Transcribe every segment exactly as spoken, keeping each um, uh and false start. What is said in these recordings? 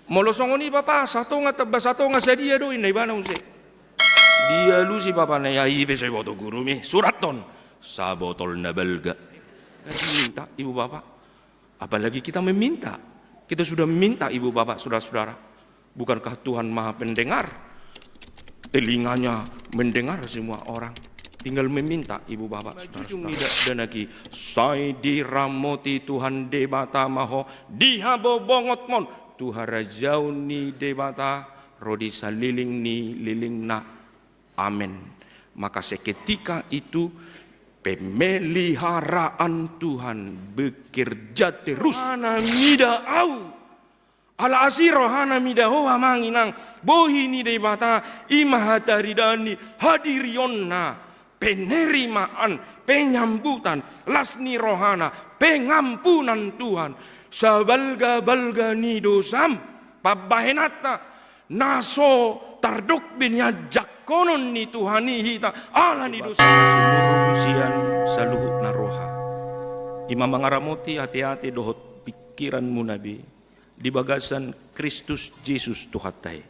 Molo songon i, Bapa, satonga tamba satonga sadia do, inna ibana muse. Dialusi bapana, ia i pe so iboto gurumi, surathon, sabotol na balga. Minta, Ibu Bapa. Apalagi kita meminta. Kita sudah meminta, Ibu Bapa, saudara-saudara. Bukankah Tuhan Maha Pendengar? Telinganya mendengar semua orang. Tinggal meminta, Ibu Bapa, saudara-saudara. Jujung ni da-, danaki, sai diramoti Tuhan Debata ma ho di habobongotmon, tu harajaon ni Debata ro di salelenglelengna. Amen. Maka seketika itu pemeliharaan Tuhan bekerja terus. Rohana mida au. Ala asi rohana mida ho, amang inang, bohi ni Debata, i ma hataridaan ni hadirionna, penerimaan, penyambutan, las ni rohana, pengampunan Tuhan, sabalga-balga ni dosam, pambahenanta, na so tardok be nianjakhonon ni Tuhan i hita, ala ni dosa. Sumurung sian saluhutna roha. I ma mangaramoti ateate dohot pingkiranmuna be di bagasan Kristus Jesus Tuhanta i.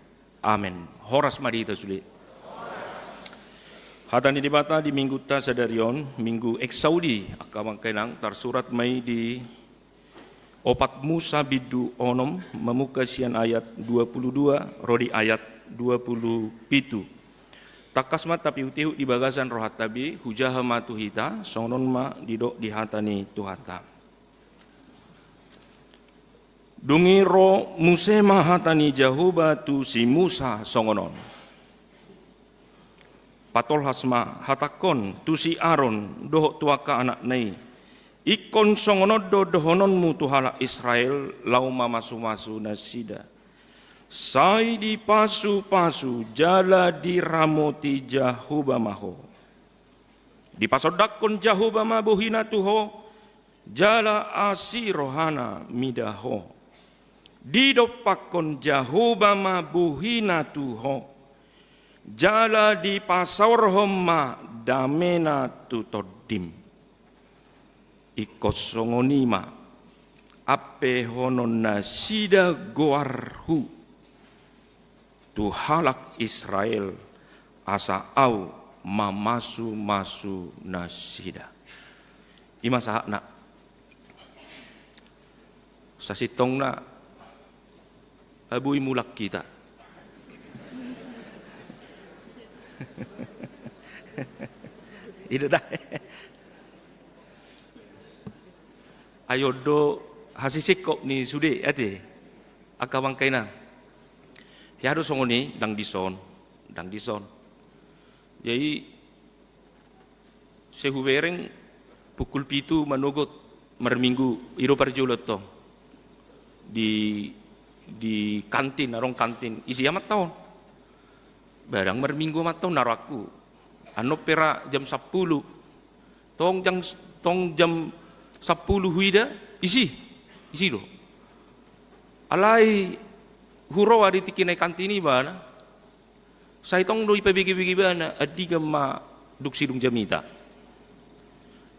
Amen. Horas ma di hita sude. Hata ni Debata di Minggunta sadari on, Minggu Exaudi, angka amang inang, tarsurat ma i di Opat Musa bindu onom, mamungka sian ayat dua pulu dua ro di ayat dua pulu pitu. Tangkas ma tapihuthihut di bagasan rohanta be, hujaha ma tu hita, songon on ma didok di hata ni Tuhanta. Dung i ro muse ma hata ni Jahowa tu si Musa songon on. Patolhas ma, hatangkon tu si Aron dohot tu angka anakna i: Ingkon songon on do dohononmu tu halak Israel, laho mamasumasu nasida: Sai dipasupasu jala diramoti Jahowa ma ho. Dipasondangkon Jahowa ma bohina tu ho, jala asi rohana mida ho. Didompakkon Jahowa ma bohina tu ho, jala dipasaorhon ma damena tu tondim. Ingkon songon i ma ampehonon nasida goarhu tu halak Israel, asa ahu mamasumasu nasida. I ma sahatna. Sasintongna, boi mulak hita. I do tahe. Ai on do hasisingkop ni sude, ate. Angka amang inang. Hea do songon i, ndang dison, ndang dison. Jadi, sai hubereng pukul pitu manogot marminggu, i do parjolo tong. Di, di kantin, adong kantin. Isi amanta on. Ba ndang marminggu amanta on na rohangku. Annon pe ra jam sampulu. Tong jam, tong jam sampulu huida, isi. Isi do. Alai huroha di tingki na i kantin i ibana. Sai tong do ipabegebege ibana, andigan ma dung sidung jamita.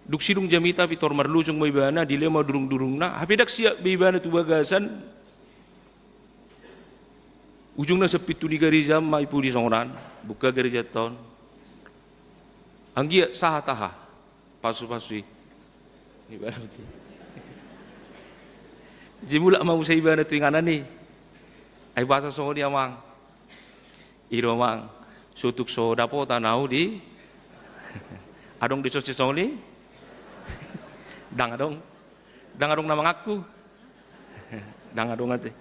Dung sidung jamita pintor marlojong ma ibana, dilehon ma durungdurungna, hape ndang siap be ibana tu bagasan. Ujungna sian pintu ni gareja ma i pudi songon an, buka garejanta on. Anggiat sahat aha pasupasu i. Ni ibana berarti. Jadi mulak ma muse ibana tu inganan i. Ai boasa songon i, amang? I do, amang, so tung so dapotan ahu di. Adong dison sisongon i? Ndang adong. Ndang adong na mangaku. Ndang adong, ate.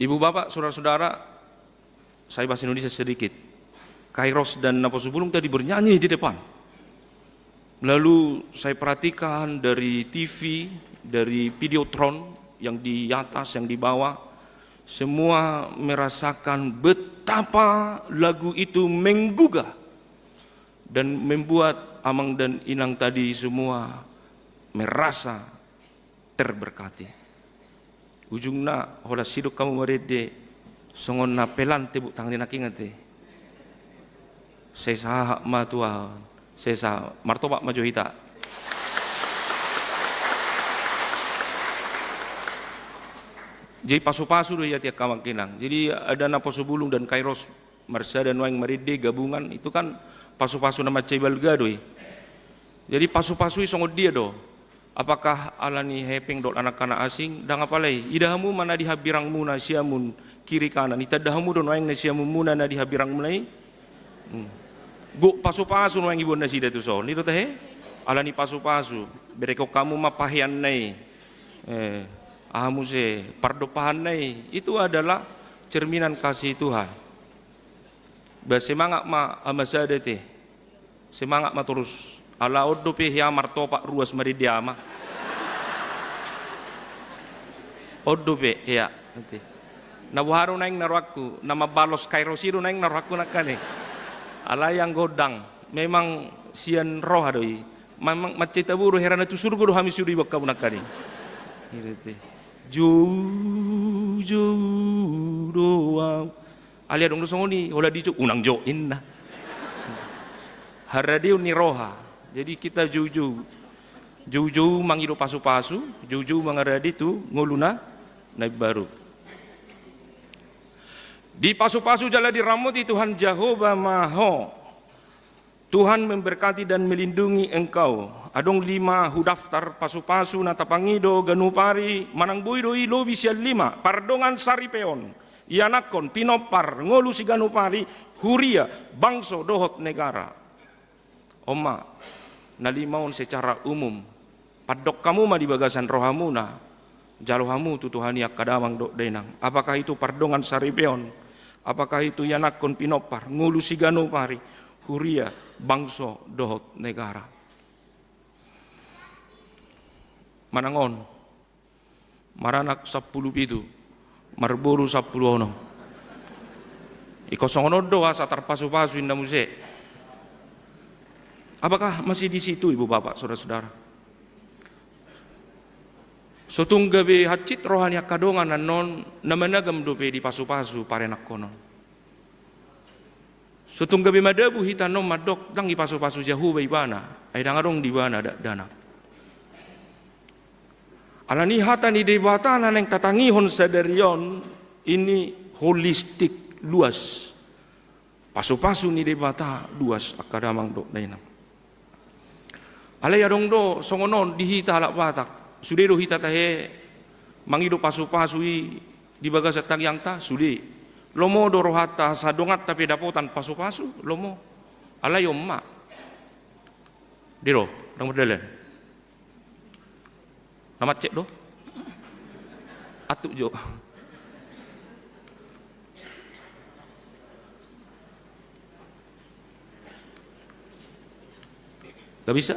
Ibu, Bapak, saudara-saudara, saya bahasa Indonesia sedikit. Kairos dan Naposo Bulung tadi bernyanyi di depan. Lalu saya perhatikan dari T V, dari Videotron yang di atas, yang di bawah, semua merasakan betapa lagu itu menggugah dan membuat amang dan inang tadi semua merasa terberkati. Ujungna, holan sidung hamu marende, songon na pelan tepuk tangan ni nangkin, ate. Sai sahat ma tu ahu, sai sahat. Martopak ma jo hita. Jadi pasu-pasu do i, ate angka amang inang. Jadi ada naposo bulung dan kairos marsada nuaeng marende gabungan, itu kan pasu-pasu na mansai balga do i. Jadi pasu-pasu i songon dia do? Apakah ala ni hepeng dohot anak-anak asing? Ndang, apala i, ida hamu ma na di hambirangmuna siamun kiri kanan, itanda hamu do nuaeng na siamunmuna na di hambirangmuna i? Hmm. Gok pasu-pasu nuaeng iboan nasida tu son, i do tahe? Ala ni pasu-pasu, berekon hamu ma paheanna i. Eh, aha muse pardompahanna i, itu adalah cerminan kasih Tuhan. Ba semangat ma ama sada te. Semangat ma torus. Ala on dope hea martopak ruas marende ama. On dope hea. Na boha do naeng na rohangku, na mambalos kairos i do naeng na rohangku nangkaning. Alai anggo ndang, memang sian roha do i. Memang mansai tabo do, hera na tu surgo do hami sude iboan hamu nangkaning. Gitu te. Joujou do au. Alai adong do songon i, holan dijou, unang jo, inna. Haradeon ni roha. Jadi kita joujou. Joujou mangido pasu-pasu, joujou mangarade tu ngoluna na imbaru. Dipasu-pasu jala diramoti Tuhan Jahowa ma ho. Tuhan memberkati dan melindungi engkau. Adong lima hudaftar pasu-pasu na tapangido ganup ari, manang boi do i lobi sian lima: pardongan saripeon, ianakhon, pinompar, ngolu siganup ari, huria, bangso dohot negara. On ma, na lima on secara umum. Pandok hamu ma di bagasan rohamuna, jalo hamu tu Tuhan i angka damang dohot dainang. Apakah itu pardongan saripeon, apakah itu ianakhon, pinompar, ngolu siganup ari, huria, bangso dohot negara. Manang on, maranak sampulu pitu, marboru sampulu onom. Ingkon songon on do asa tarpasu-pasu inna muse. Apakah masih di situ, Ibu Bapak, Saudara-saudara? So tung gabe hansit roha ni angka dongan annon, na managam dope dipasu-pasu parenakhonon. So tung gabe madabu hita annon mandok ndang dipasu-pasu Jahowa ibana, ai ndang adong di ibana dakdanak. Alani hata ni Debata na naeng tatangihon sadari on, ini holistik, luas. Pasu-pasu ni Debata luas, angka damang dohot dainang. Alai adong do songon on di hita halak Batak. Sude do hita tahe mangido pasu-pasu i di bagasan tangiangta, sude. Lomo do rohanta asa donganta pe dapotan pasu-pasu, lomo. Alai on ma. Dia do, ndang mardalan. Na macet do. Atuk jo. Nggak bisa?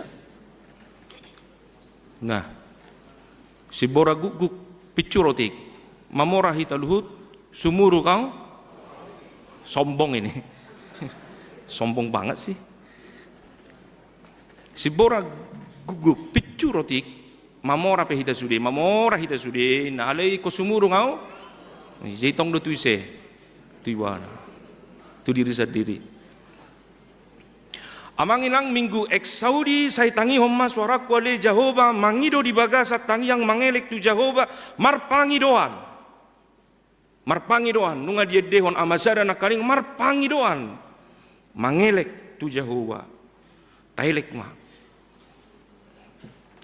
Nah. Simbora gukguk, pincu rotik. Mamora hita luhut, sumurung au. Sombong ini. Sombong banget sih. Simbora gukguk, pincu rotik, mamora pe hita sude, mamora hita sude, na alai ingkon sumurung au. Jadi tong do tu ise? Tu ibana. Tu diri sandiri. Amang inang, Minggu Exaudi sai tangihon ma suarangku ale Jahowa, mangido di bagasan tangiang, mangelek tu Jahowa, marpangidoan. Marpangidoan, nunga diendehon ama sada nangkaning marpangidoan. Mangelek tu Jahowa. Taelek ma.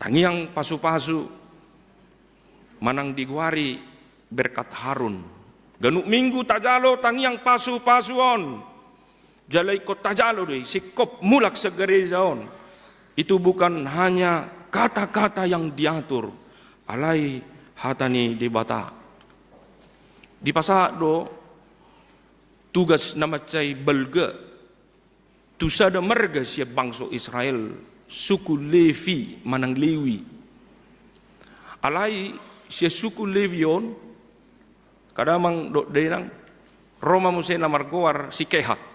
Tangiang pasu-pasu manang digoari berkat Harun. Ganup Minggu tajalo tangiang pasu-pasu on. Jala ingkon tajalo do i, singkop mulak sian gareja on. Itu bukan hanya kata-kata yang diatur, alai hata ni Debata. Dipasahat do tugas na mansai balga tu sada marga sian bangso Israel, suku Levi manang Lewi. Alai sian suku Levi on, angka damang dohot dainang, ro ma muse na margoar si Kehat.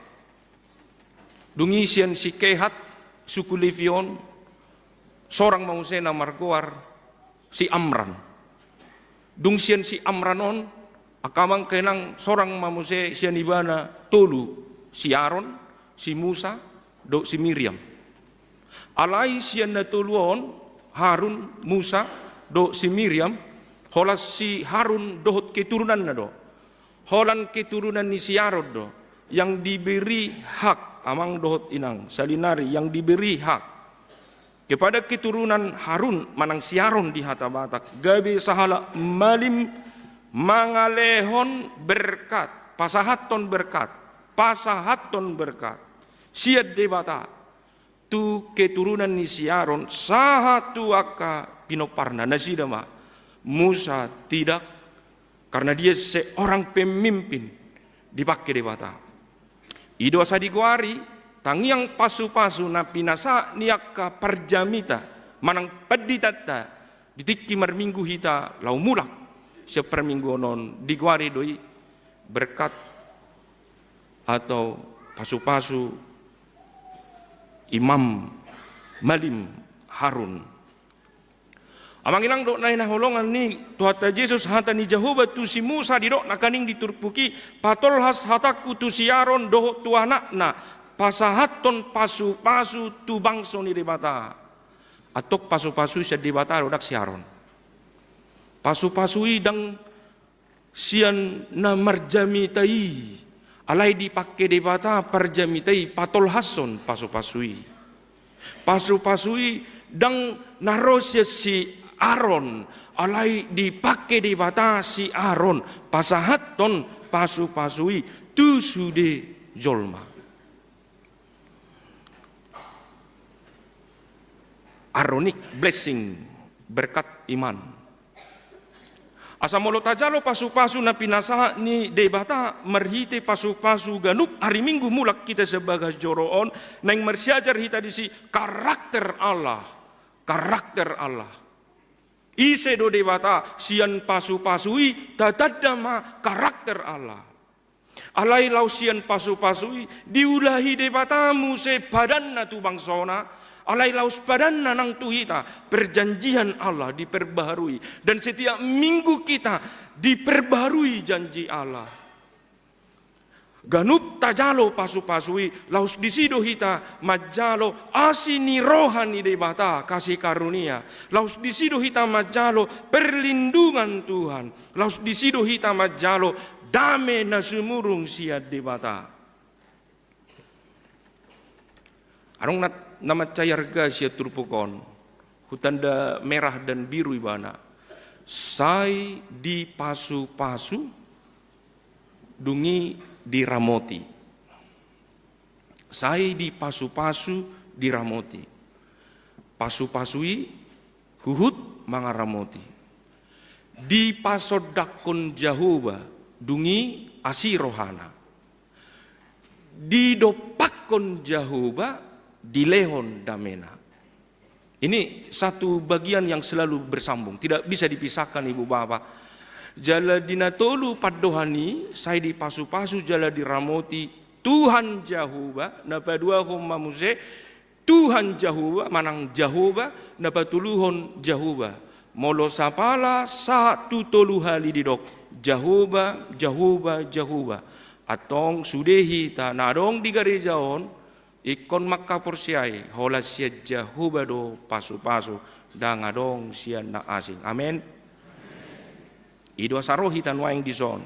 Dung i sian si Kehat, suku Levi on, sorang ma muse na margoar si Amram. Dung sian si Amram on, angka amang, angka inang, sorang ma muse sian ibana tolu, si Aron, si Musa, dohot si Miriam. Alai sian na tolu on, Harun, Musa, dohot si Miriam, Holan si Harun dohot keturunanna do. Holan keturunan ni si Aron do. Yang diberi hak, amang dohot inang, salinari, yang diberi hak kepada keturunan Harun manang si Aron di hata Batak, gabe sahalak malim mangalehon berkat, pasahathon berkat, pasahathon berkat sian Debata tu keturunan ni si Aron sahat tu angka pinomparna, nasida ma Musa, tidak, karena dia seorang pemimpin dipake Debata. I do asa digoari tangiang pasupasu na pinasahat ni angka parjamita manang panditanta di tingki marminggu hita laho mulak sian parmingguon on, digoari do i berkat atau pasupasu Imam Malim Harun. Amang inang dohot na hinaholongan ni Tuhanta Jesus, hata ni Jahowa tu si Musa didok nangkaning di turpuk i, patolhas hatangku tu si Aron dohot tu anakna, pasahathon pasupasu tu bangso ni Debata. Antong pasupasu i sian Debata do, ndang si Aron. Pasupasu i ndang sian na marjamita i, alai dipake Debata parjamita i patolhashon pasupasu i. Pasupasu i ndang na ro sian si Aron, alai dipake Debata si Aron pasahathon pasupasu i tu sude jolma. Aaronic blessing, berkat iman. Asa molo tajalo pasupasu na pinasahat ni Debata marhite pasupasu ganup ari Minggu mulak hita sian bagas joro on, naeng marsiajar hita disi karakter Allah, karakter Allah. Ise do Debata? Sian pasupasu i tatanda ma karakter Allah. Alai laos sian pasupasu i diulahi Debata muse padanna tu bangsona, alai laos padanna nang tu hita, perjanjian Allah diperbaharui. Dan setiap minggu kita diperbaharui janji Allah. Ganup tajalo pasupasu i, laos disi do hita manjalo asi ni roha ni Debata, kasih karunia. Laos disi do hita manjalo perlindungan Tuhan. Laos disi do hita manjalo dame na sumurung sian Debata. Adong na, na mansai arga sian turpuk on, hutanda merah dan biru ibana. Sai dipasupasu, dung i diramoti. Sai dipasupasu, diramoti. Pasupasu i huhut mangaramoti. Dipasondangkon Jahowa, dung i asi rohana. Didompakkon Jahowa, dilehon damena. Ini satu bagian yang selalu bersambung, tidak bisa dipisahkan, ibu bapak. Jala di na tolu pandohan i, sai dipasupasu jala diramoti Tuhan Jahowa, na paduahon ma muse Tuhan Jahowa, manang Jahowa, na patoluhon Jahowa. Molo sapala sahat tu tolu hali didok Jahowa, Jahowa, Jahowa. Antong sude hita na adong di gareja on, ingkon mangkaporseai, holan sian Jahowa do pasupasu, ndang adong sian na asing. Amen. I do asa ro hita nuaeng dison.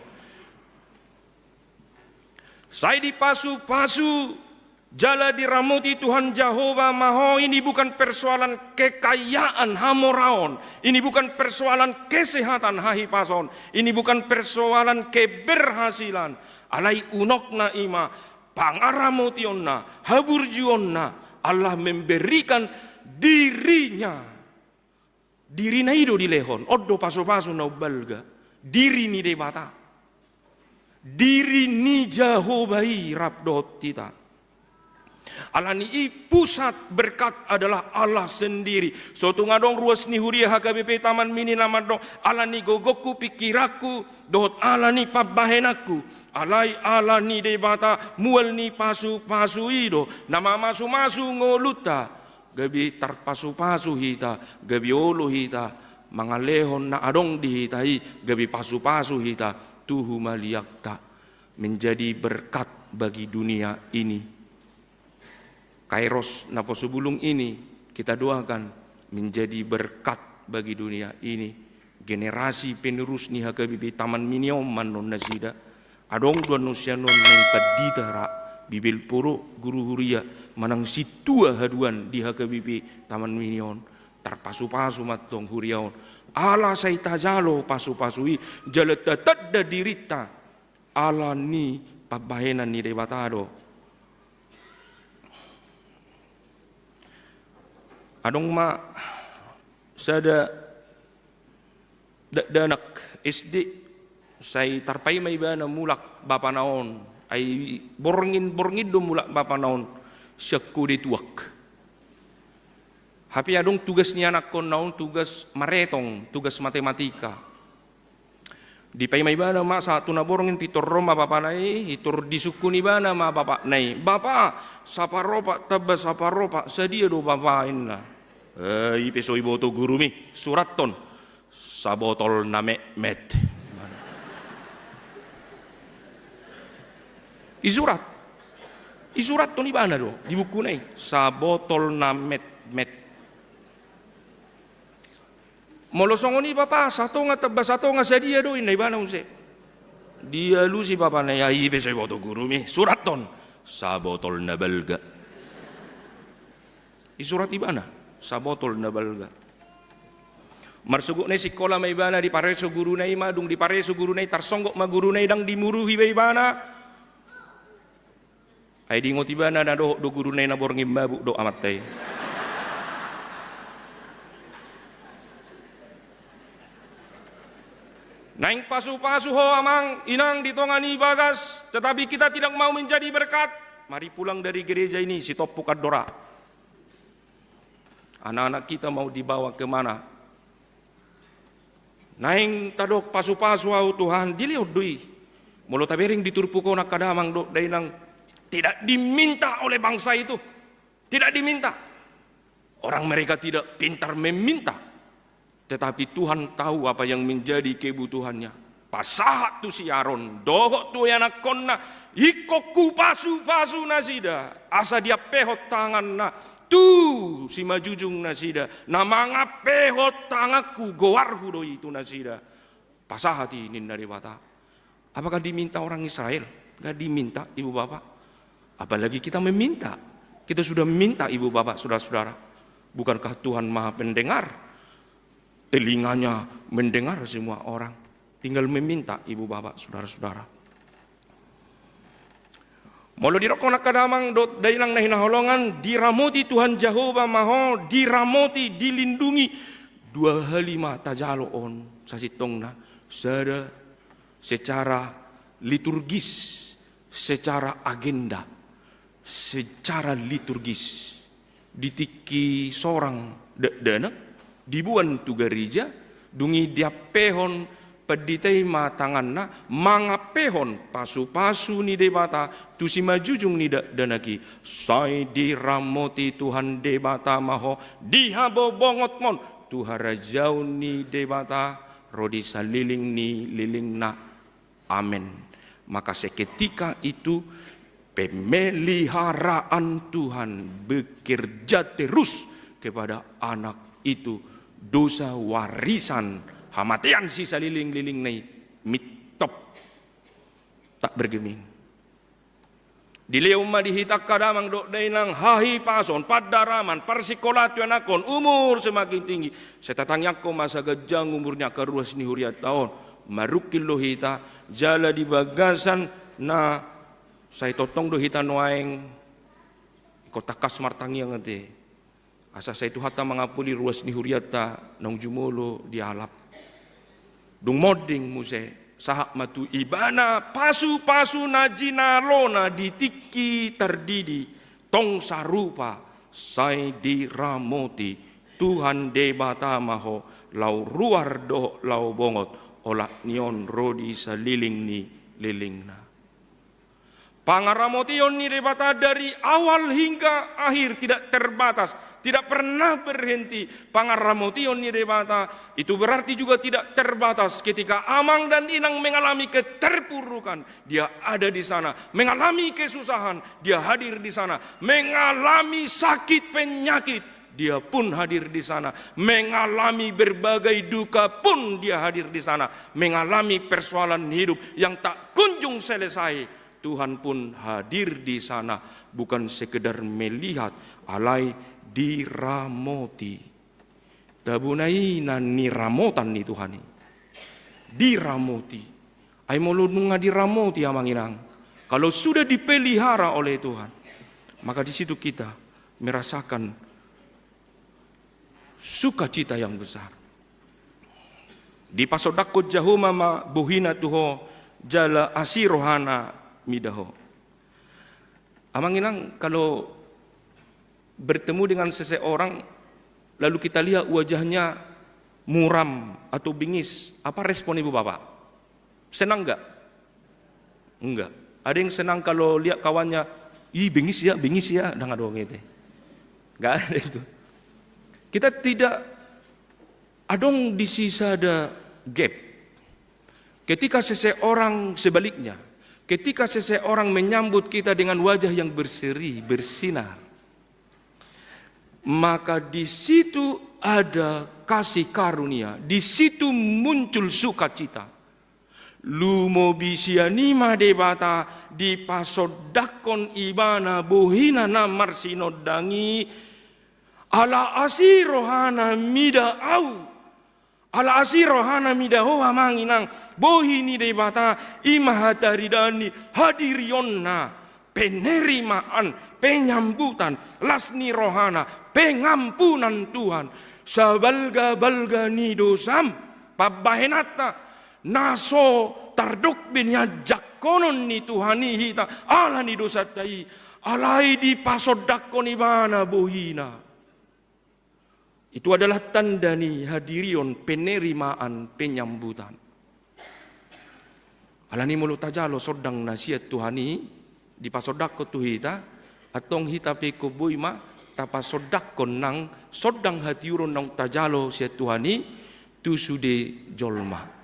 Sai dipasupasu jala diramoti Tuhan Jahowa ma ho. Ini bukan persoalan kekayaan, hamoraon. Ini bukan persoalan kesehatan, hahipason. Ini bukan persoalan keberhasilan. Alai unokna i ma pangaramotionna, haburjuonna, Allah memberikan dirinya. Dirina i do dilehon, on do pasupasu na umbalga. Diri ni Debata. Diri ni Jahowa i rap dohot hita. Alani i pusat berkat adalah Allah sendiri. So tung adong ruas ni huria H K B P Taman Mini na mandok, alani gogongku, pikiranku, dohot alani pambahenanku. Alai ala ni Debata, mual ni pasupasu i do na mamasumasu ngolunta. Gabe tarpasupasu hita, gabe olo hita mangalehon na adong di hita i, gabe pasupasu hita tu humaliangta, menjadi berkat bagi dunia ini. Kairos naposobulung ini kita doakan menjadi berkat bagi dunia ini. generasi penerus ni H K B P Taman Mini on ma annon nasida. Adong do annon sian on naeng pandita ra, bibelvrouw, guru huria, manang sintua haduan di H K B P Taman Mini on. Tarpasupasu ma antong huria on. Ala sai tajalo pasupasu i, jala tatanda dirinta ala ni pambahenan ni Debata do. Adong ma sada dakdanak S D, sai tarpaima ibana mulak bapana on, ai borngin-borngin do mulak bapana on sian kode tuak. Hape adong tugas ni anakkonna on, tugas maretong, tugas matematika. Dipaima ibana ma sahat tu na borngin, pintor ro ma bapana i, pintor disungkun ibana ma bapakna i, "Bapa, saparopak tamba saparopak, sadia do Bapa?" ninna. "Eh, i pe so diboto gurumi, surathon, sabotol na metmet." Isurat. Isurathon ibana do di bukuna i, sabotol na metmet. "Molo songon i Bapa, satonga tamba satonga sadia do?" ninna ibana muse. Dialusi bapana i, "Ai i pe so diboto gurumi, surathon, sabotol na balga." Isurat ibana, sabotol na balga. Marsogotna i sikola ma ibana, dipareso guruna i ma, dung dipareso guruna i, tarsonggot ma guruna i, ndang dimuruhi be ibana. Ai diingot ibana na dohot do guruna i na borngin mabuk do amanta i. Naeng pasupasu ho amang, inang, di tonga ni bagas, tetapi kita tidak mau menjadi berkat. Mari pulang dari gereja ini, sitompuk andora. Anak-anak kita mau dibawa ke mana? Naeng tadok pasupasu ahu Tuhan, dilehon do i. Molo tabereng di turpuk on angka damang dohot dainang, tidak diminta oleh bangsa itu. Tidak diminta. Orang mereka tidak pintar meminta. Tetapi Tuhan tahu apa yang menjadi kebutuhannya. Pasahat tu si Aron dohot tu ianakkonna, ingkon hupasupasu nasida asa diampehon tanganna tu simanjujung nasida, na mangampehon tanganku, goarhu do i tu nasida. Pasahat i ninna Debata. Apakah diminta orang Israel? Nggak diminta, Ibu Bapak. Apalagi kita meminta. Kita sudah meminta, Ibu Bapak, saudara-saudara. Bukankah Tuhan Maha Pendengar? Telinganya mendengar semua orang. Tinggal meminta, Ibu Bapak, saudara-saudara. Molo didokkon angka damang dohot dainang na hinaholongan, diramoti Tuhan Jahowa ma ho, diramoti, dilindungi. Dua hali ma tajalo on sasintongna, sada secara liturgis, secara agenda, secara liturgis. Di tingki sorang dakdanak, diboan tu gareja, dung i diampehon pandita i ma tanganna, mangampehon pasupasu ni Debata tu simanjujung ni dakdanak i. Sai diramoti Tuhan Debata ma ho di habobongotmon tu harajaon ni Debata ro di salelenglelengna. Amen. Maka seketika itu pemeliharaan Tuhan bekerja terus kepada anak itu. Dosa warisan hamatean sisalelenglelengna i mintop, tak bergeming. Dilehon ma di hita angka damang dohot dainang hahipason, pandaraman, parsikolaan tu ianakhon, umur semakin tinggi. Sai tatangiangkon ma asa ganjang umur ni angka ruas ni hurianta on. Marungkil do hita, jala di bagasan na sai tongtong do hita nuaeng ingkon tangkas martangiang ate. Asa sai Tuhanta mangampuli ruas ni hurianta naung jumolo dialap. Dung monding muse, sahat ma tu ibana pasupasu na jinalona di tingki tardidi, tong sarupa sai diramoti Tuhan Debata ma ho, laho ruar dohot laho bongot, olat ni on ro di saleleng ni lelengna. Pangaramotion ni Debata dari awal hingga akhir tidak terbatas, tidak pernah berhenti. Pangaramotion ni Debata itu berarti juga tidak terbatas. Ketika amang dan inang mengalami keterpurukan, Dia ada di sana. Mengalami kesusahan, Dia hadir di sana. Mengalami sakit penyakit, Dia pun hadir di sana, mengalami berbagai duka pun dia hadir di sana, mengalami persoalan hidup yang tak kunjung selesai, Tuhan pun hadir di sana, bukan sekedar melihat, alai diramoti. Tabona i na niramotan ni Tuhan i. Diramoti. Ai molo nunga diramoti, amang inang, kalau sudah dipelihara oleh Tuhan, maka di situ kita merasakan sukacita yang besar. Dipasondanghon Jahowa ma bohina tu ho, jala asi rohana mida ho. Amang inang, kalau bertemu dengan seseorang, lalu kita lihat wajahnya muram atau bengis, apa respon ibu bapak? Senang nggak? Enggak. Ada yang senang kalau lihat kawannya, "Ih, bengis ya, bengis ya," dang adong itu. Nggak ada itu. Kita tidak adong di sisa ada gap. Ketika seseorang, sebaliknya, ketika seseorang menyambut kita dengan wajah yang berseri, bersinar, maka di situ ada kasih karunia, di situ muncul sukacita. Lumobi sian i ma Debata dipasondanghon ibana bohina na marsinondang i, ala asi rohana mida au. Ala asi rohana mida ho, amang inang, bohi ni Debata, i ma hataridaan ni hadirionna, penerimaan, penyambutan, las ni rohana, pengampunan Tuhan, sabalga-balga ni dosam, pambahenanta, na so tardok be nian jangkonon ni Tuhan i hita, ala ni dosanta i, alai dipasondanghon ibana bohina. Itu adalah tanda ni hadirion, penerimaan, penyambutan. Alani molo tajalo sondang na sian Tuhan i, dipasondanghon tu hita, antong hita pe ingkon boi ma tapasondanghon nang sondang hatiuron naung tajalo sian Tuhan i, tu sude jolma.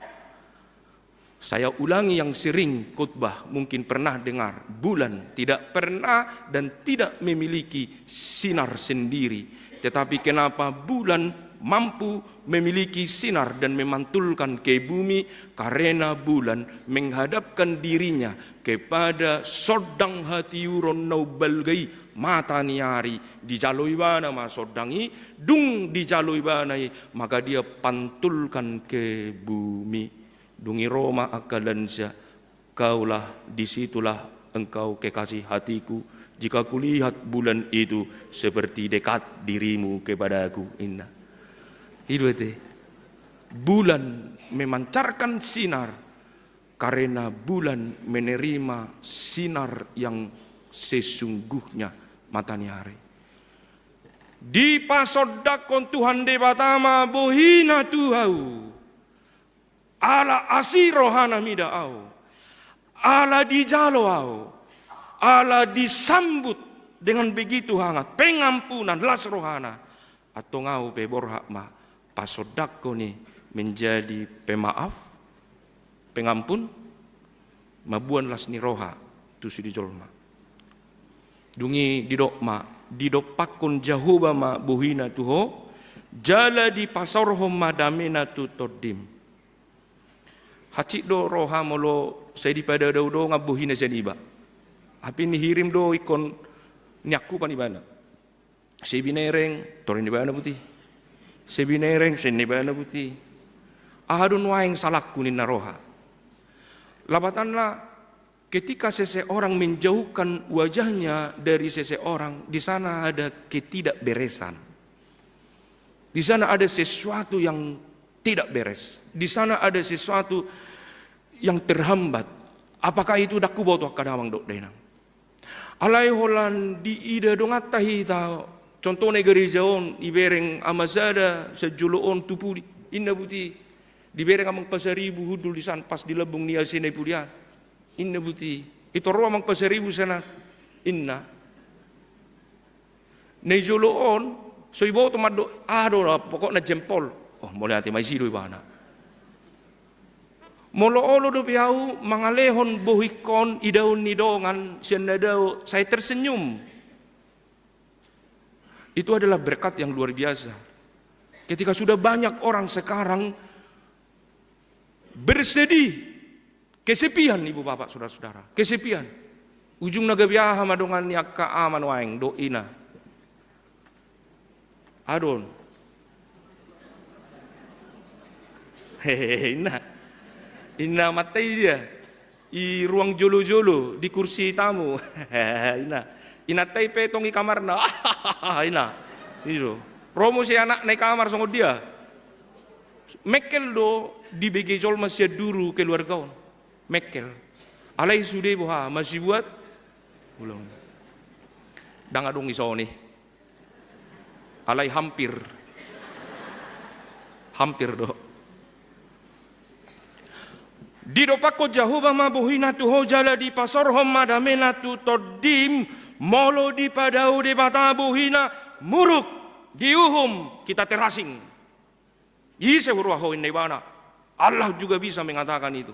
Saya ulangi yang sering khutbah, mungkin pernah dengar, bulan tidak pernah dan tidak memiliki sinar sendiri. Tetapi kenapa bulan mampu memiliki sinar dan memantulkan ke bumi? Karena bulan menghadapkan dirinya kepada sondang hatiuron na umbalga i, mata ni ari. Dijalo ibana ma sondang i, dung dijalo ibana i, maka dia pantulkan ke bumi. Dung i ro ma angka lansia, kaulah, di situlah engkau kekasih hatiku, jika kulihat bulan itu seperti dekat dirimu kepadaku, inna. I do ate. Bulan memancarkan sinar karena bulan menerima sinar yang sesungguhnya, mata ni ari. Dipasondanghon Tuhan Debata ma bohina tu au. Ala asi rohana mida au, ala dijalo au, ala disambut dengan begitu hangat, pengampunan, las rohana. Antong au pe borhat ma pasondanghon i menjadi pemaaf, pengampun, mamboan las ni roha tu sude jolma. Dung i didok ma, didompakhon Jahowa ma bohina tu ho, jala dipasaorhon ma damena tu tondim. Hansit do roha molo sai dipadao dongan bohina sian iba. Hape nihirim do ingkon niangkupan ibana. Sai binereng, torop ninna ibana buti. Sai binereng, sai ninna ibana buti. Aha do nuaeng salangku, ninna roha. Lapatanna, ketika seseorang menjauhkan wajahnya dari seseorang, di sana ada ketidakberesan. Di sana ada sesuatu yang tidak beres. Di sana ada sesuatu yang terhambat. Apakah itu? Dang huboto angka damang dohot dainang. Alai holan diida donganta hita, contohna i gareja on, ibereng ama sada sian jolo on tu pudi, inna buti. Dibereng amang Pasaribu hundul di san pas di lambung ni asi na i pudian. Inna buti. Itor ro amang Pasaribu sian an, inna. Na i jolo on, so iboto mandok, aha do, pokokna jempol. Oh, mauliate ma, isi do ibana. Molo olo dope au mangalehon bohingkon idaon ni dongan sian na dao, saya tersenyum. Itu adalah berkat yang luar biasa. Ketika sudah banyak orang sekarang bersedih, kesepian, ibu bapak, saudara-saudara, kesepian. Ujungna gabe aha ma dongan ni angka ama nuaeng dohot ina? Adong. Hehehe, ina. Ina, matai dia. I ruang jolo-jolo, di kursi tamu. Ina. Inanta i pe tong i kamarna. Ina. I do. Ro muse anakna i kamar songon dia. Mengkel do dibege jolma sian duru keluarga on. Mengkel. Alai sude boha, masibuat ulang. Ndang adong i songon i. Alai hampir. Hampir do. Didompakkon Jahowa ma bohina tu ho jala dipasaorhon ma damena tu tondim. Molo dipadao Debata bohina, muruk, diuhum, kita terasing. Ise huroha ho, ninna ibana. Allah juga bisa mengatakan itu.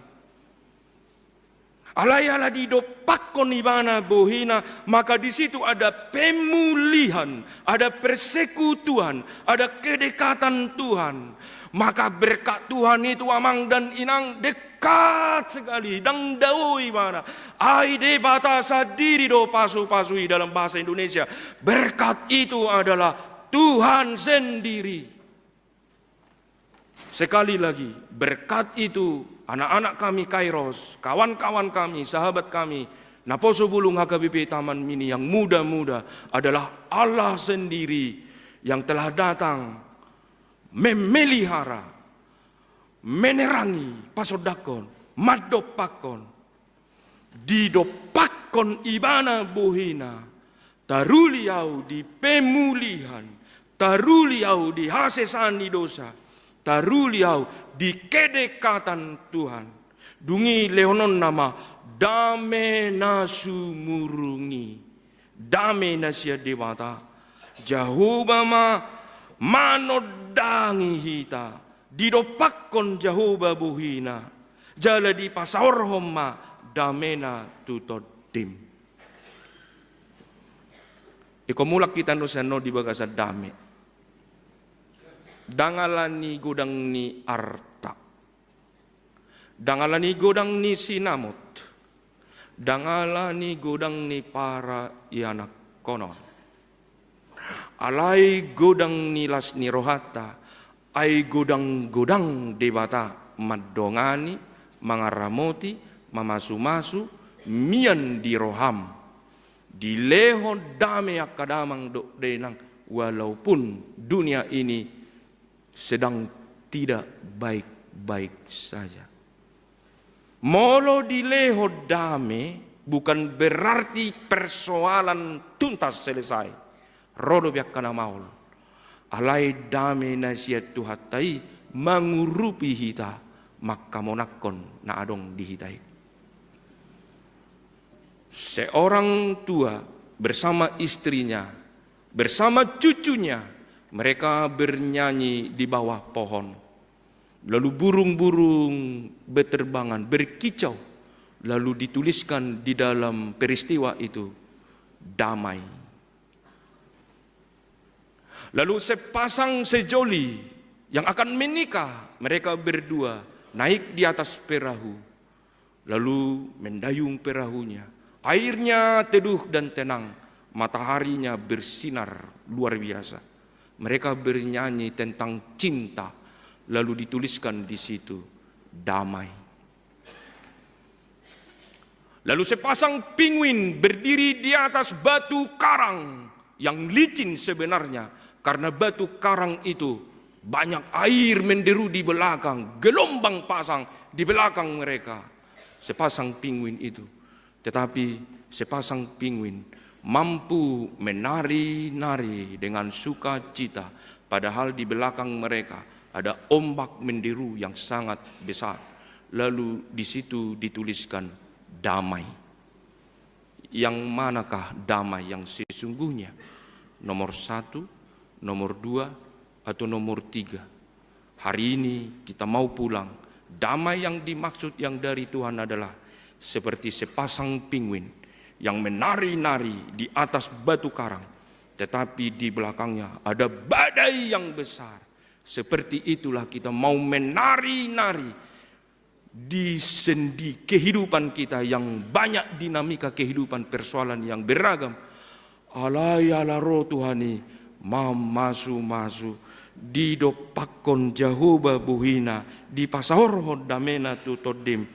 Alai ala didompakkon ibana bohina, maka di situ ada pemulihan, ada persekutuan, ada kedekatan Tuhan. Maka berkat Tuhan itu, amang dan inang, dekat sekali, ndang dao ibana. Ai Debata sandiri do pasu-pasu i dalam bahasa Indonesia. Berkat itu adalah Tuhan sendiri. Sekali lagi, berkat itu, anak-anak kami Kairos, kawan-kawan kami, sahabat kami, naposo bulung H K B P Taman Mini yang muda-muda, adalah Allah sendiri yang telah datang memelihara, menerangi, pasondanghon, mandompakkon. Didompakkon ibana bohina, taruli au di pemulihan, taruli au di hasesaan ni dosa, taruli au di kedekatan Tuhan. Dung i lehononna ma dame na sumurung i. Dame na sian Debata. Jahowa ma manondangi hita. Didompakkon Jahowa bohina, jala dipasaorhon ma damena tu tondim. Ingkon mulak hita nuaeng on di bagasan dame. Ndang ala ni godang ni arta. Ndang ala ni godang ni sinamot. Ndang ala ni godang ni paraianakhonon. Alai godang ni las ni rohanta, ai godang-godang Debata mandongani, mangaramoti, mamasumasu, mian di roham. Dilehon dame angka damang dohot dainang, walaupun dunia ini sedang tidak baik-baik saja. Molo dilehon dame, bukan berarti persoalan tuntas, selesai. Ro dope angka na maol. Alai dame na sian Tuhanta i mangurupi hita manghamonanghon na adong di hita i. Seorang tua bersama istrinya, bersama cucunya, mereka bernyanyi di bawah pohon. Lalu burung-burung berterbangan, berkicau, lalu dituliskan di dalam peristiwa itu, damai. Lalu sepasang sejoli yang akan menikah, mereka berdua naik di atas perahu. Lalu mendayung perahunya. Airnya teduh dan tenang, mataharinya bersinar luar biasa. Mereka bernyanyi tentang cinta, lalu dituliskan di situ, damai. Lalu sepasang pinguin berdiri di atas batu karang yang licin sebenarnya, karena batu karang itu banyak air menderu di belakang, gelombang pasang di belakang mereka. Sepasang pinguin itu. Tetapi sepasang pinguin mampu menari-nari dengan sukacita, padahal di belakang mereka ada ombak menderu yang sangat besar. Lalu di situ dituliskan, damai. Yang manakah damai yang sesungguhnya? Nomor satu, nomor dua, atau nomor tiga? Hari ini kita mau pulang. Damai yang dimaksud yang dari Tuhan adalah seperti sepasang pinguin yang menari-nari di atas batu karang, Tetapi di belakangnya ada badai yang besar. Seperti itulah kita mau menari-nari di sendi kehidupan kita yang banyak dinamika kehidupan, persoalan yang beragam. Alai ala ro Tuhan i mamasu-masu, didompakkon Jahowa bohina, dipasaorhon damena tu tondim.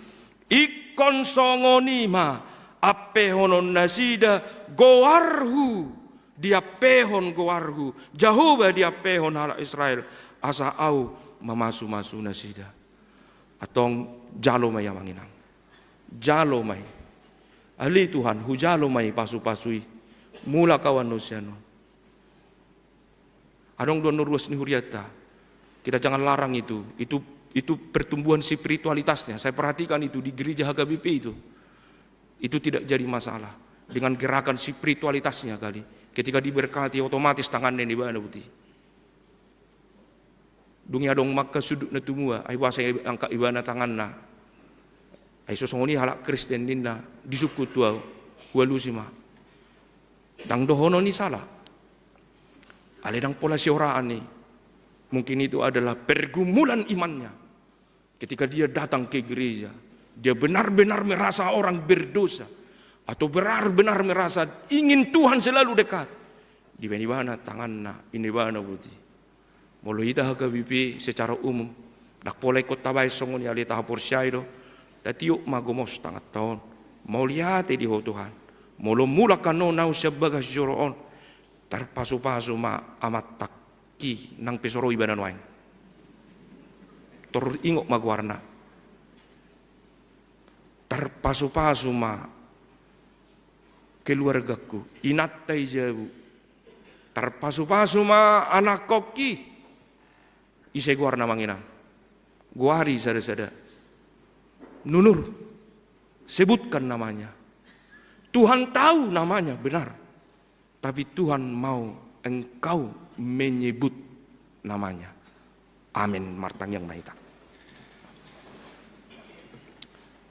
Ingkon songon i ma ampehonon nasida goarhu, diampehon goarhu, Jahowa diampehon halak Israel, asa ahu mamasu-masu nasida. Antong jalo ma i amang inang. Jalo ma i. Ale Tuhan, hujalo ma i pasu-pasu i. Mulak ahu annon sian on. Adong do annon ruas ni hurianta. Kita jangan larang itu. Itu itu pertumbuhan spiritualitasnya. Saya perhatikan itu di gereja H K B P itu. Itu tidak jadi masalah dengan gerakan spiritualitasnya kali. Ketika diberkati, otomatis tanganna inebana buti. Dung i adong mangkasundut na tumua, ai boasa angkat ibana tanganna? Ai so songon i halak Kristen ninna, disungkun tu ahu, hualusi ma. Ndang dohonon i sala. Alai ndang pola sioraan i. Mungkin itu adalah pergumulan imannya. Ketika dia datang ke gereja, dia benar-benar merasa orang berdosa atau benar-benar merasa ingin Tuhan selalu dekat. Dibaen ibana tanganna, inebana buti. Molo hita H K B P secara umum, ndang pola ingkon tabaen songon i, alai tahaporseai do, tatiop ma gomos tanganta on. Mauliate di Ho Tuhan. Molo mulak annon ahu sian bagas joro on, tarpasu-pasu ma amantangki, nang pe so ro ibana nuaeng. Tor ingot ma goarna. Tarpasu-pasu ma keluargangku, inanta i jabu. Tarpasu-pasu ma anakkonki. Ise goarna amang inang? Goari sada-sada. Nunur, sebutkan namanya. Tuhan tahu namanya, benar. Tapi Tuhan mau engkau menyebut namanya. Amin. Martangiang ma hita.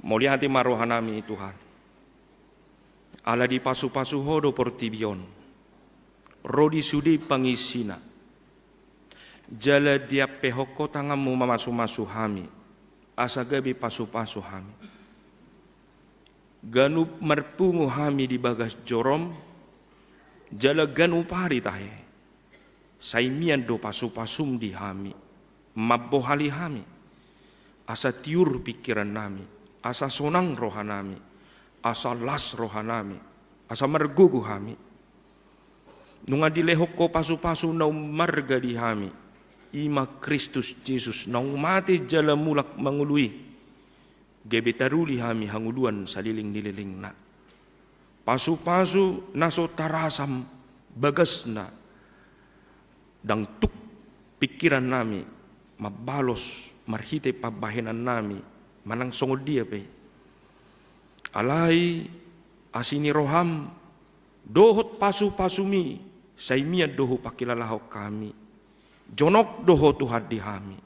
Mauliate ma rohanami Tuhan. Ala dipasu-pasu Ho do portibi on. Ro di sude pangisina. Jala diampehon Ho tanganmu mamasu-masu hami. Asa gabe pasu-pasu hami. Ganup marpungu hami di bagas jorom, jala ganup ari tahe. Sai mian do pasu-pasum di hami, mambohali hami, asa tiur pingkirannami, asa sonang rohanami, asa las rohanami, asa margogo hami. Nunga dilehon Ho pasu-pasu na ummarga di hami, i ma Kristus Jesus, naung mate jala mulak mangolu i. Gabe taruli hami hangoluan saleleng ni lelengna. Pasu-pasu na so tarasam bagasna, ndang tuk pingkirannami mambalos marhite pambahenannami manang songon dia pe. Alai asi ni roham dohot pasu-pasumi sai mian do hupangkilalahon hami. Jonok do Ho Tuhan di hami.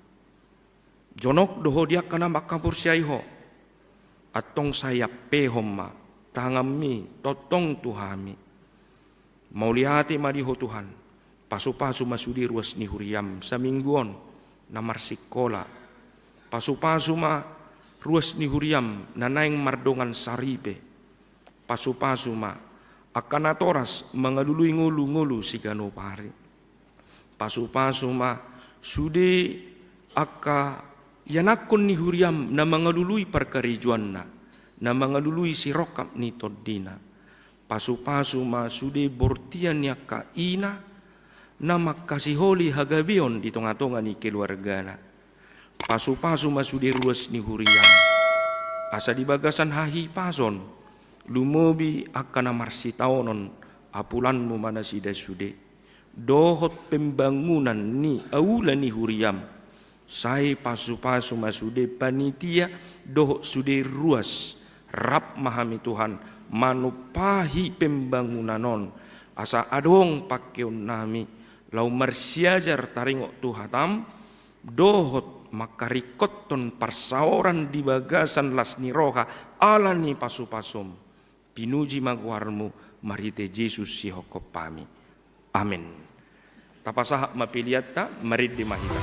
Jonok do Ho di angka na manghaporseai Ho. Antong sai ampehon ma tanganmi tongtong tu hami. Mauliate ma di Ho Tuhan. Pasu-pasu ma sude ruas ni huriam saminggu on na marsikola. Pasu-pasu ma ruas ni huriam na naeng mardongan saripe. Pasu-pasu ma angka natoras mangalului ngolu-ngolu siganup ari. Pasu-pasu ma sude angka ianakhon ni huriam na mangalului parkarejoanna, na mangalului sirongkap ni tondina. Pasu-pasu ma sude bortian ni angka ina na mangkasiholi hagabeon di tonga-tonga ni keluargana. Pasu-pasu ma sude ruas ni huriam. Asa di bagasan hahipason lumobi angka na marsitaonon, apulanmu ma nasida sude. Dohot pembangunan ni aula ni huriam. Sai pasu-pasu ma sude panitia dohot sude ruas. Rap ma hami Tuhan manumpahi pembangunan on. Asa adong pangkeonnami laho marsiajar taringot tu hatam, dohot mangkaringkothon parsaoran di bagasan las ni roha ala ni pasu-pasum. Pinuji ma goarmu marhite Jesus sihophopami. Amen. Tapasahat ma pilianta, marende ma hita.